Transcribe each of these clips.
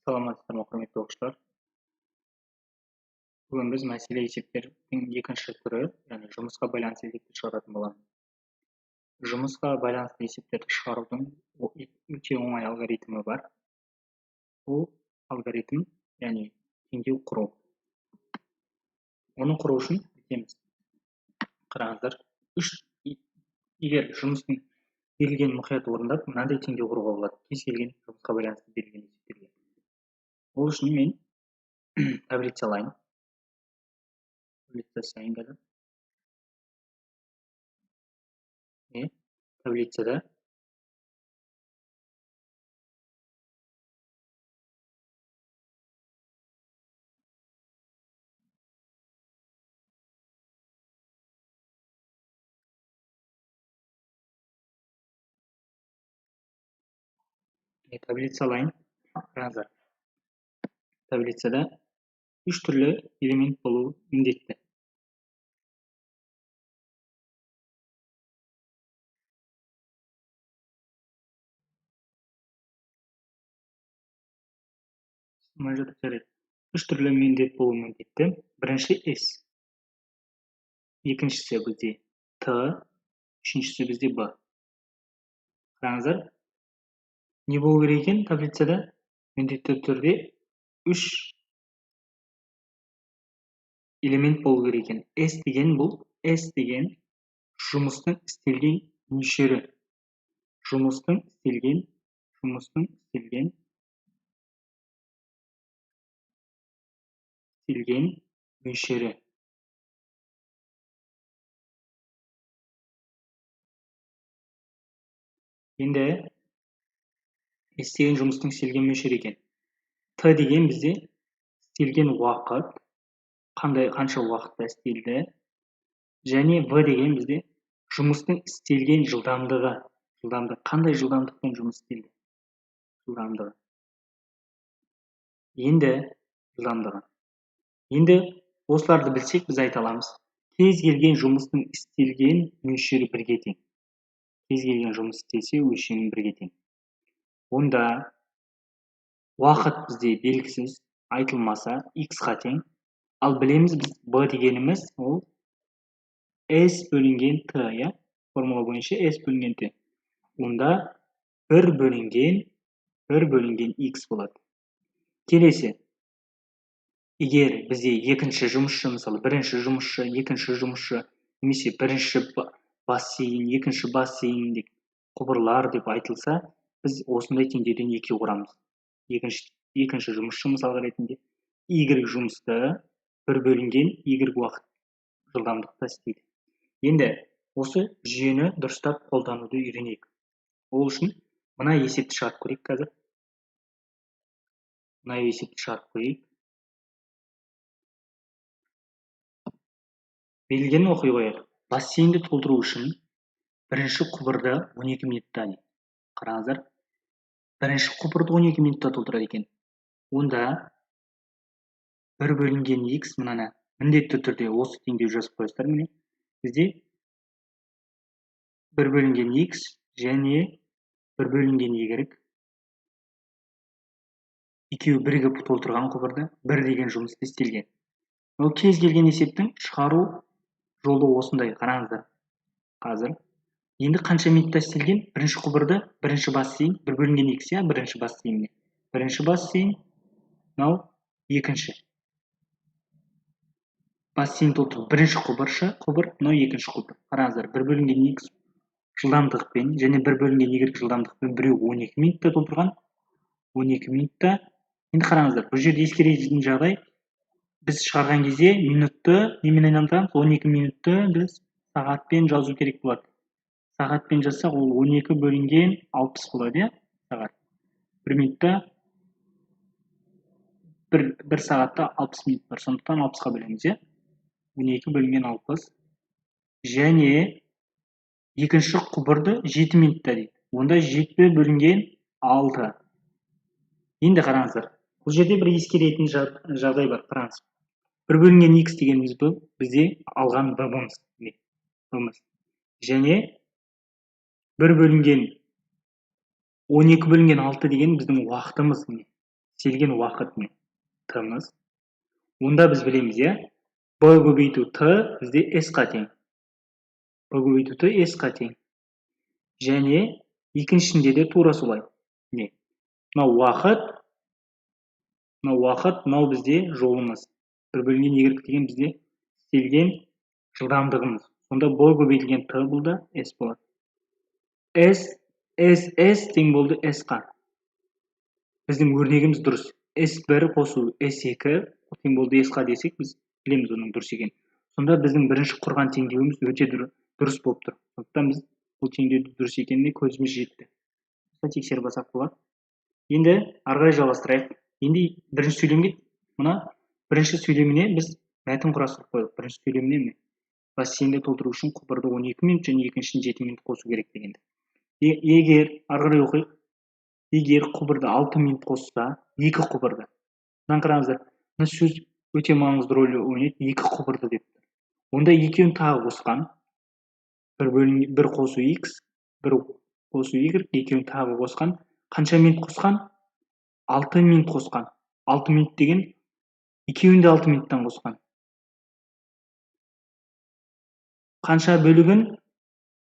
Саламатсыздар ма, құрметті оқушылар. Бүгін біз мәселе есептердің екінші түрі, яғни жұмысқа байланысты есепті шығаратын боламыз. Жұмысқа байланысты есептерді шығарудың өте оңай алгоритмі бар. Ол алгоритм, яғни теңдеу құру. Оны құру үшін бүйтеміз. Қараңыздар, егер жұмыстың берілген мұқият орындап, мынандай теңдеу құруға болады. Кез келген жұмысқа байланысты берілген есептерге. Ол үшін мен таблица алайын. Таблица жасайын қазір. Таблицада таблица алайын. Қараңыздар. Таблицада үш түрлі элемент болуы міндетті. Үш түрлі міндет болуы міндетті. Бірінші S, екіншісі бізде Т, үшіншісі бізде Б. Қараңыздар, не болу керек екен таблицада? Міндетті түрде үш элемент болу керек екен. S деген бұл, S деген жұмыстың істелген мөлшері. Жұмыстың істелген мөлшері. Енді S деген жұмыстың істелген мөлшері екен. Т деген бізде істелген уақыт, қанша уақытта істелді. Және В деген бізде жұмыстың істелген жылдамдығы. Жылдамдық, қандай жылдамдықпен жұмыс істелді? Жылдамдығы. Енді жылдамдығы. Енді осыларды білсек, біз айта аламыз. Кез келген жұмыстың істелген мөлшері бірге тең. Кез келген жұмыс істелсе, өлшемі бірге тең. Онда уақыт бізде белгісіз, айтылмаса x-қа тең. Ал білеміз біз B дегеніміз ол S бөлінген Т, иә? Формула бойынша S бөлінген Т. Онда 1 бөлінген x болады. Келесі. Егер бізде екінші жұмысшы, мысалы бірінші жұмысшы, екінші жұмысшы, немесе бірінші бассейн, екінші бассейн деп құбырлар деп айтылса, біз осындай теңдеуден екеу құрамыз. Екінші жұмысшы мысалға ретінде Y жұмысты 1 бөлінген Y уақыт жылдамдықта істейді. Енді осы жүйені дұрыстап қолдануды үйренейік. Ол үшін мына есепті шығарып көрейік қазір. Мына есепті шығарып көрейік. Берілгенін оқи қояйық. Бассейнді толтыру үшін бірінші құбырды 12 минутта, қараңыздар, бірінші құбырды 12 минутта толтырады екен. Онда 1 бөлінген x, мынаны міндетті түрде осы теңдеу жазып қоясыздар. Міне бізде 1 бөлінген x және 1 бөлінген y екеуі бірігіп толтырған құбырды 1 деген жұмыс істелген. Ол кез келген есептің шығару жолы осындай. Қараңыздар. Қазір енді қанша минутта істелген? Бірінші құбырды, бірінші бассейн, 1 бөлінген x, иә, бірінші бассейн. Бірінші бассейн, мынау екінші. Бассейн толтыру бірінші құбыр, мынау екінші құбыр. Қараңыздар, 1 бөлінген x жылдамдықпен және 1 бөлінген y жылдамдықпен біреу 12 минутта толтырған. 12 минутта. Енді қараңыздар, бұл жерде ескеретін жағдай, біз шығарған кезде минутты немен айналдырамыз? 12 минутты біз сағатпен жазу керек болады. Сағатпен жазсақ, ол 12 бөлінген 60 болады, иә? Сағат. 1 минутта 1 сағатта 60 минут бар. Сондықтан 60-қа бөлеміз, иә? 12 бөлінген 60. Және екінші құбырды 7 минутта дейді. Онда 7 бөлінген 6. Енді қараңыздар, бұл жерде бір ескеретін жағдай бар. Қараңыз. 1 бөлінген x дегеніміз бұл бізде алған b-мыз. Және 1 бөлінген 12 бөлінген 6 деген біздің уақытымыз. Істелген уақыт міне Т-мыз. Онда біз білеміз, иә? Б көбейту Т бізде S-қа тең. Б көбейту Т S-қа тең. Және екіншісінде де тура солай. Міне, мынау уақыт, мынау уақыт, мынау бізде жолымыз. 1 бөлінген Y деген бізде істелген жылдамдығымыз. Сонда Б көбейтілген Т бұл да S болады. S, S, S тең болды S-қа. Біздің өрнегіміз дұрыс. S1 қосу S2 тең болды S-қа десек, біз білеміз оның дұрыс екенін. Сонда біздің бірінші құрған теңдеуіміз өте дұрыс болып тұр. Сондықтан біз бұл теңдеуді дұрыс екеніне көзіміз жетті. Тексеріп алсақ болады. Енді ары қарай жалғастырайық. Енді бірінші сөйлемге, мына бірінші сөйлеміне біз мәтін құрастырып қойдық. Бірінші сөйлеміне міне бассейнді толтыру үшін құбырды 12 минут және екіншісін 7 минут қосу керек дегенді. Егер ары қарай оқиық, егер құбырды 6 минут қосса, екі құбырды. Мынаны қараңыздар, мына сөз өте маңызды рөл ойнайды, екі құбырды деп тұр. Онда екеуін тағы қосқан. 1 қосу X, 1 қосу Y, екеуін тағы қосқан. Қанша минут қосқан? 6 минут қосқан. 6 минут деген екеуін де 6 минуттан қосқан. Қанша бөлігін?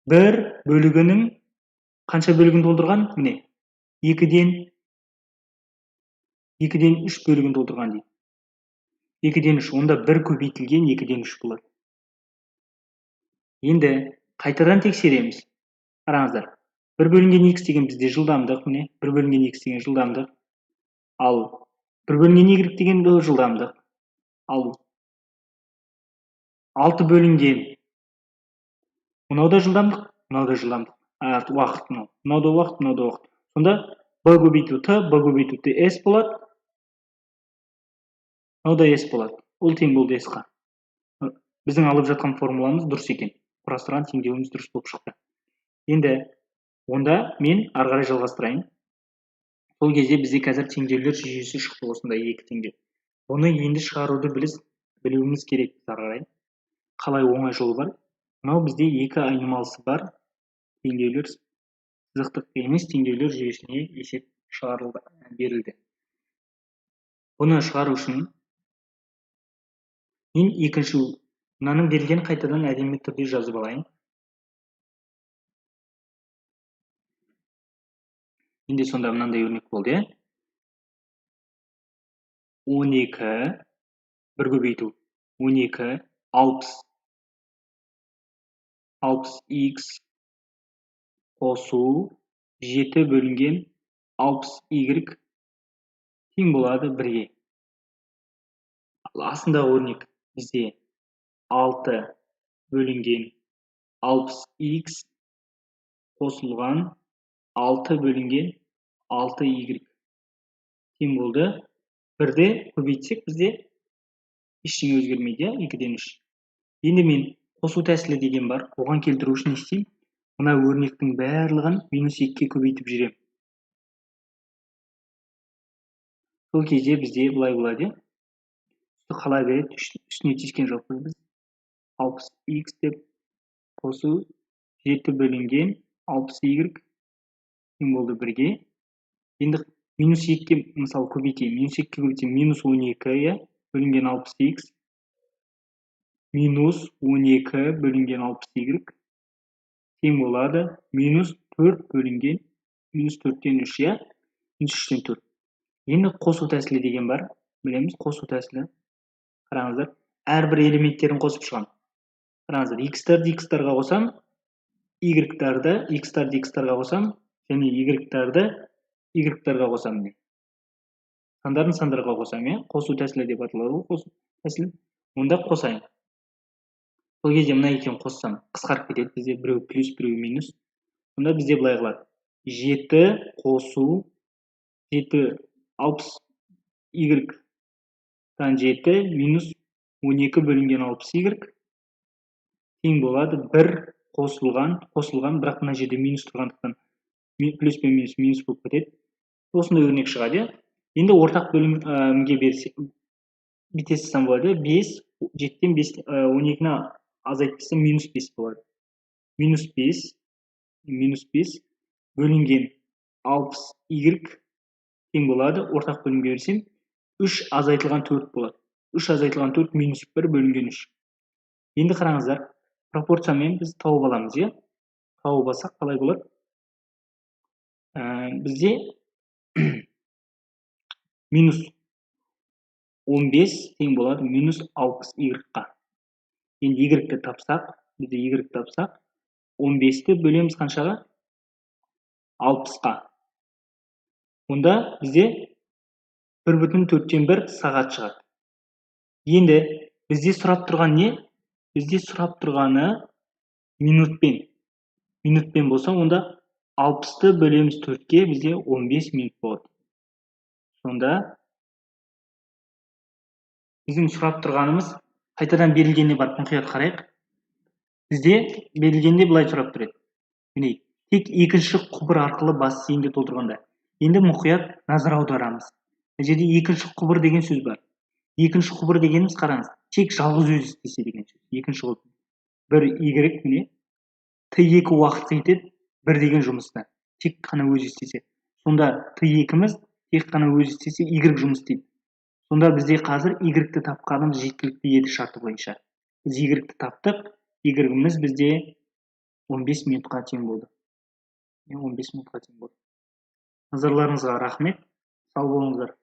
Бір бөлігінің қанша бөлігін толтырған? Міне, 2-ден 3 бөлігін толтырған дейді. 2-ден 3, онда 1 көбейтілген 2-ден 3 болады. Енді қайтадан тексереміз. Қараңыздар, 1 бөлінген X деген бізде жылдамдық, міне, 1 бөлінген X деген жылдамдық. Ал 1 бөлінген Y деген бұл жылдамдық. Ал 6 бөлінген мынау да жылдамдық, мынау да жылдамдық. Уақыт мынау. Мынау да уақыт, мынау да уақыт. Сонда B көбейту Т, B көбейту Т S болады. Мынау да S болады. Ол тең болды S-қа. Біздің алып жатқан формуламыз дұрыс екен. Құрастырған теңдеуіміз дұрыс болып шықты. Енді онда мен ары қарай жалғастырайын. Сол кезде бізде қазір теңдеулер жүйесі шықты, осындай екі теңдеу. Бұны енді шығаруды білуіміз керек біз ары қарай. Қалай оңай жолы бар? Мынау бізде екі айнымалысы бар теңдеулер, сызықтық емес теңдеулер жүйесіне есеп шығарылды, берілді. Бұны шығару үшін мен екінші мынаның берілгенін қайтадан әдемі түрде жазып алайын. Менде сонда мынандай өрнек болды, иә? 12, 1 көбейту, 12, 60, 60 X қосу 7 бөлінген 60 Y тең болады 1-ге. Ал астындағы өрнек бізде 6 бөлінген 60 X қосылған 6 бөлінген 6 Y тең болды. 1-де көбейтсек бізде ештеңе өзгермейді, иә, 2-ден 3. Енді мен қосу тәсілі деген бар, оған келтіру үшін не істеймін? Мына өрнектің барлығын минус 2-ге көбейтіп жүремін. Сол кезде бізде былай болады, иә? Үсті қала береді, үстіне тиіскен жоқпыз біз. 60 X деп қосу 7 бөлінген 60 Y тең болды 1-ге. Енді минус 2-ге мысалы көбейтейін. Минус 2-ге көбейтсем минус 12, иә, бөлінген 60 X минус 12 бөлінген 60 Y тең болады минус 4 бөлінген минус 4-тен 3, иә, минус 3-тен 4. Енді қосу тәсілі деген бар, білеміз қосу тәсілі. Қараңыздар, әрбір элементтерін қосып шығамын. Қараңыздар, X-тарды X-тарға қосам, Y-тарды X-тарды X-тарға қосам, және Y-тарды Y-тарға қосам. Сандарын сандарға қосам, иә? Қосу тәсілі деп аталады ол қосу тәсілі. Онда қосайын. Сол кезде мына екеуін қоссам, қысқарып кетеді бізде, біреу плюс, біреу минус. Онда бізде былай қылады. 7 қосу 7 60 Y-тан 7 минус 12 бөлінген 60 Y тең болады 1 қосылған, бірақ мына жерде минус тұрғандықтан плюс пен минус минус болып кетеді. Осындай өрнек шығады, иә? Енді ортақ бөлімге берсе, бүйте салсам болады, 5, 7-тен 5, 12-ні азайтып тастасам минус 5 болады. Минус 5, минус 5 бөлінген 60 Y Тең болады, ортақ бөлімге берсем, 3 азайтылған 4 болады. 3 азайтылған 4 минус 1 бөлінген 3. Енді қараңыздар, пропорциямен біз тауып аламыз, иә? Тауып алсақ қалай болады? Бізде минус 15 тең болады минус 60 y-қа. Енді y-ті тапсақ, бізде y тапсақ, 15-ті бөлеміз қаншаға? 60-қа. Онда бізде 1,4 сағат шығады. Енді бізде сұрап тұрған не? Бізде сұрап тұрғаны минутпен. Минутпен болса, онда 60-ты бөлеміз 4-ке, бізде 15 минут болады. Сонда біздің сұрап тұрғанымыз қайтадан берілгеніне барып мұқият қарайық. Бізде берілгенде былай сұрап тұр еді. Міне, тек екінші құбыр арқылы бассейнді толтырғанда. Енді мұқият назар аударамыз. Мына жерде екінші құбыр деген сөз бар. Екінші құбыр дегеніміз, қараңыз, тек жалғыз өзі істесе деген сөз. Екінші құбыр. 1 y міне Т2 уақыт кетеді 1 деген жұмыста. Тек қана өзі істесе. Сонда Т2-міз тек қана өзі істесе y жұмыс істейді. Сонда бізде қазір y-ті тапқанымыз жеткілікті еді шарты бойынша. Біз y-ті таптық, y-іміз бізде 15 минутқа тең болды. 15 минутқа тең болды. Назарларыңызға рахмет. Сау болыңыздар.